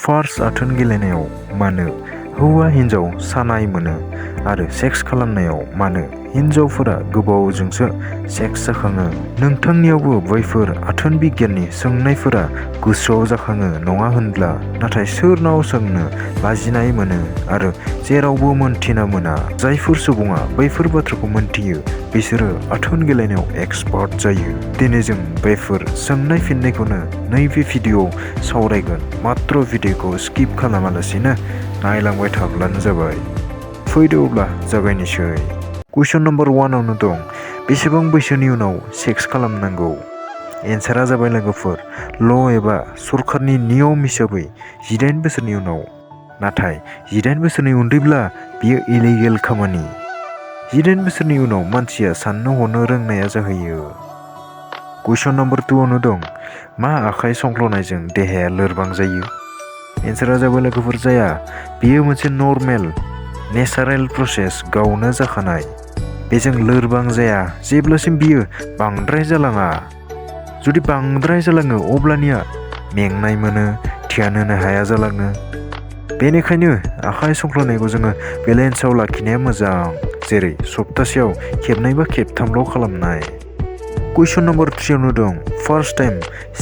First आथोन गेलेनायाव मानो हौवा हिन्जाव सानाय मोनो आरो सेक्स खालामनायाव मानो हिन्जावफोरा गोबावजोंसो सेक्स जाखाङो? नोंथांनियावबो बैफोर आथोन बिगियाननि सोंनायफोरा गोसोआव जाखाङो नङा होनब्ला? नाथाय सोरनाव सोंनो लाजिनाय मोनो आरो जेरावबो मोनथिना मोना। जायफोर सुबुङा बैफोर बाथ्राखौ मोनथियो बिसोरो आथोन गेलेनायाव एक्सपार्ट जायो। दिनै जों बैफोर सोंनाय फिननायखौनो नैबे भिडिअ'आव सावरायगोन। मात्र भिडिअ'खौ स्किप खालामालासिनो नायलांबाय थाब्लानो जाबाय। फैदो अब्ला जागायनोसै। कुइसन नम्बर 1 आवनो दं, बेसेबां बैसोनि उनाव सेक्स खालामनांगौ? एन्सारा जाबाय लोगोफोर, ल' एबा सरकारनि नियम हिसाबै 18 बोसोरनि उनाव। नाथाय 18 बोसोरनि उन्दैब्ला बियो इलिगेल खामानि। 18 बोसोरनि उनाव मानसिया साननो हनो रोंनाया जाहैयो। कुइसन नम्बर 2 आवनो दं, मा आखाइ संख्ल'नायजों देहाया लोरबां जायो? एन्सारा जाबाय लोगोफोर जाया। बेयो मोनसे नर्मेल नेचारेल प्रसेस, गावनो जाखानाय। बेजों लोरबां जाया जेब्लासिम बियो बांद्राय जालाङा। जुदि बांद्राय जालाङो अब्लानिया मेंनाय मोनो, ध्यान होनो हाया जालाङो। बेनिखायनो आखाइ संख्ल'नायखौ जोङो बेलेन्सआव लाखिनाया मोजां, जेरै सप्तासेयाव खेबनै बा खेबथामल' खालामनाय। कुइसन नम्बर 3 आवनो दं, फार्स्ट टाइम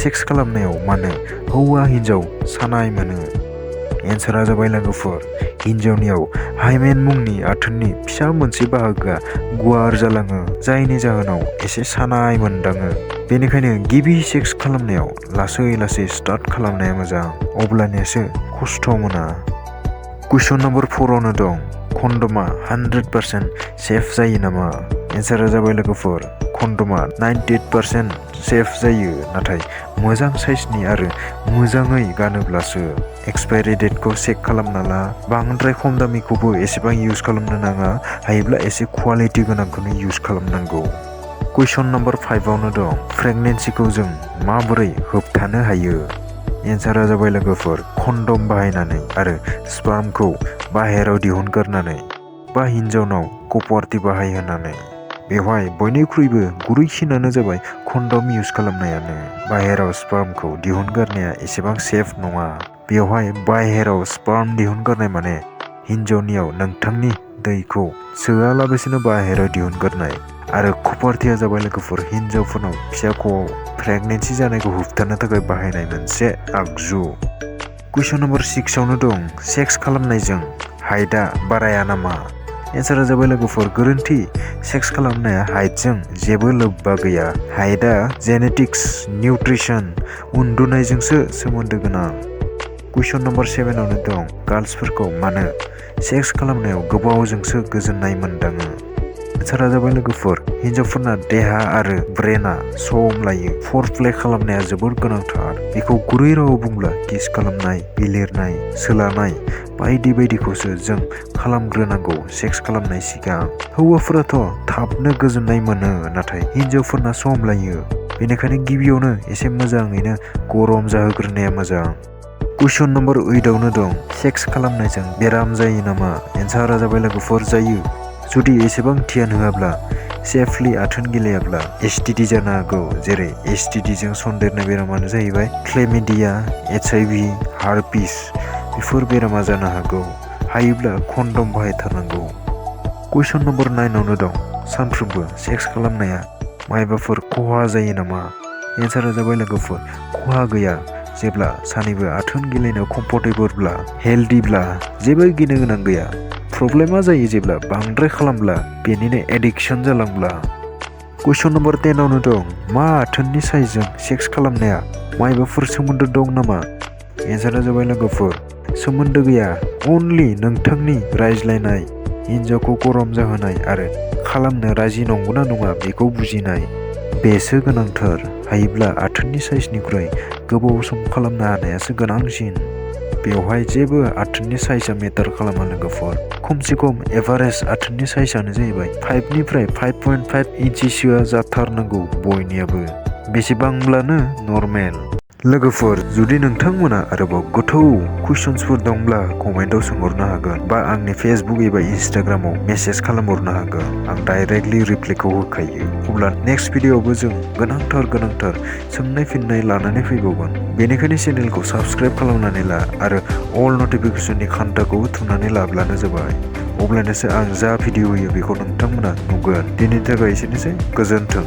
सेक्स खालामनायाव मानो हौवा हिन्जाव सानाय मोनो? एन्सारा जाबाय लोगोफोर, हिन्जावनियाव हाइमेन मुंनि आथोननि फिसा मोनसे बाहागोआ गुवार जालाङो, जायनि जाहोनाव एसे सानाय मोनदाङो। बेनिखायनो गिबि सेक्स खालामनायाव लासै लासै स्टार्ट खालामनाया मोजां, अब्लानियासो खस्थ' मोना। कुइसन नम्बर 4 आवनो दं, कन्डमा 100% सेफ जायो नामा? एन्सारा जाबाय लोगोफोर, कन्डमा 98% सेफ जायो, नाथाय मोजां साइजनि आरो मोजाङै गानोब्लासो। एक्सपायरि डेटखौ चेक खालामना ला। बांद्राय खम दामिखौबो एसेबां इउज खालामनो नाङा, हायोब्ला एसे क्वालिटि गोनांखौनो इउज खालामनांगौ। कुइसन नम्बर 5 आवनो दं, प्रेगनेन्सिखौ जों माबोरै होबथानो हायो? एन्सारा जाबाय लोगोफोर, कन्डम बाहायनानै आरो स्पार्मखौ बाहेरायाव दिहुनगारनानै बा हिन्जावनाव कपारटि बाहायहोनानै। बेवहाय बयनिख्रुइबो गुरैसिनानो जाबाय कन्डम इउज खालामनायानो। बाहेरायाव स्पार्मखौ दिहुनगारनाया एसेबां सेफ नङा। बेवहाय बाहेरायाव स्पार्म दिहुनगारनाय माने हिन्जावनियाव नोंथांनि दैखौ सोआलाबासिनो बाहेरायाव दिहुनगारनाय। आरो कपारटिया जाबाय लोगोफोर, हिन्जावफोरनाव फिसाख'आव प्रेगनेन्सि जानायखौ होबथानो थाखाय बाहायनाय मोनसे आगजु। कुइसन नम्बर 6 आवनो दं, सेक्स खालामनायजों हाइटआ बाराया नामा? एन्सारा जाबाय लोगोफोर, गोरोन्थि। सेक्स खालामनाया हाइटजों जेबो लोब्बा गैया। हाइटआ जेनेटिक्स, निउट्रिसन, उन्दुनायजोंसो सोमोन्दो गोनां। कुइसन नम्बर 7 आवनो दं, गार्ल्सफोरखौ मानो सेक्स खालामनायाव गोबावजोंसो गोजोननाय मोनदाङो? एन्सारा जाबाय लोगोफोर, हिन्जावफोरना देहा आरो ब्रेना सम लायो। फरप्ले खालामनाया जोबोर गोनांथार। बेखौ गुरै रावाव बुंब्ला किस खालामनाय, बिलिरनाय, सोलानाय बायदि बायदिखौसो जों खालामग्रोनांगौ सेक्स खालामनाय सिगां। हौवाफोराथ' थाबनो गोजोननाय मोनो, नाथाय हिन्जावफोरना सम लायो। बेनिखायनो गिबियावनो एसे मोजाङैनो गरम जाहोग्रोनाया मोजां। कुइसन नम्बर 8 आवनो दं, सेक्स खालामनायजों बेराम जायो नामा? एन्सारा जाबाय लोगोफोर, जायो। जुदि एसेबां ध्यान होआब्ला, सेफलि आथोन गेलेयाब्ला STD जानो हागौ। जेरै STDजों सन्देरनाय बेरामानो जाहैबाय क्लेमिडिया, HIV, हार्पिस। बेफोर बेरामा जानो हागौ। हायोब्ला कन्डम बाहायथारनांगौ। कुइसन नम्बर 9 आवनो दं, सानफ्रोमबो सेक्स खालामनाया मायबाफोर खहा जायो नामा? एन्सारा जाबाय लोगोफोर, खहा गैया। जेब्ला सानैबो आथोन गेलेनायाव कम्फर्टेबलब्ला, हेल्दिब्ला जेबो गिनो गोनां गैया। प्रब्लेमा जायो जेब्ला बांद्राय खालामब्ला, बेनिनो एडिक्सन जालांब्ला। कुइसन नम्बर 10 आवनो दं, मा आथोननि साइजजों सेक्स खालामनाया मायबाफोर सोमोन्दो दं नामा? एन्सारा जाबाय लोगोफोर, सोमोन्दो गैया। अनलि नोंथांनि रायज्लायनाय, हिन्जावखौ गरम जाहोनाय आरो खालामनो राजि नंगौना नङा बेखौ बुजिनाय, बेसो गोनांथार। हायोब्ला आथोननि साइजनिख्रुइ गोबाव सम खालामनो हानायासो गोनांसिन। बेवहाय जेबो आथोननि साइजआ मेटार खालामा लोगोफोर। खमसे खम एभारेज आथोननि साइजआनो जाहैबाय 5 निफ्राय 5.5 इन्सिसोआ जाथारनांगौ बयनियाबो। बेसेबांब्लानो नर्मेल। लोगोफोर जुदि नोंथांमोना आरोबाव गोथौ कुइसन्सफोर दंब्ला कमेन्टआव सोंहरनो हागोन बा आंनि फेसबुक एबा इन्स्टाग्रामाव मेसेज खालामहरनो हागोन। आं डाइरेक्टलि रिप्लाइखौ होखायो। अब्ला नेक्स्ट भिडिअआवबो जों गोनांथार सोंनाय फिननाय लानानै फैबावगोन। बेनिखायनो चेनेलखौ साबस्क्राइब खालामनानै ला आरो अल नटिफिकेसननि घन्टाखौ थुनानै लाब्लानो जाबाय। अब्लानोसो आं जा भिडिअ होयो बेखौ नोंथांमोना नुगोन। दिनैनि थाखाय एसेनोसै, गोजोन्थों।